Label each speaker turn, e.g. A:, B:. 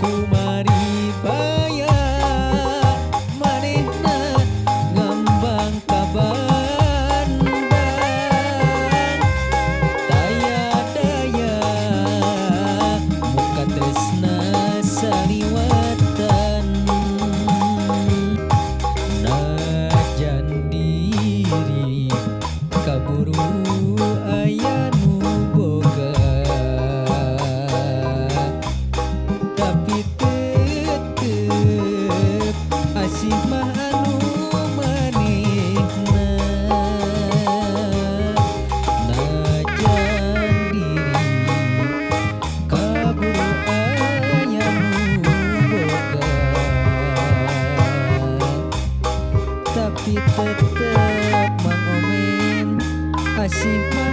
A: Kumari baya manehna ngambang ka bandang. Taya daya muka tresna saliwatan. Najan diri kaburu aya nu boga, tapi tetep asih mah anu manehna. Najan diri kaburu aya nu boga, tapi tetep Mang Omen asih mah.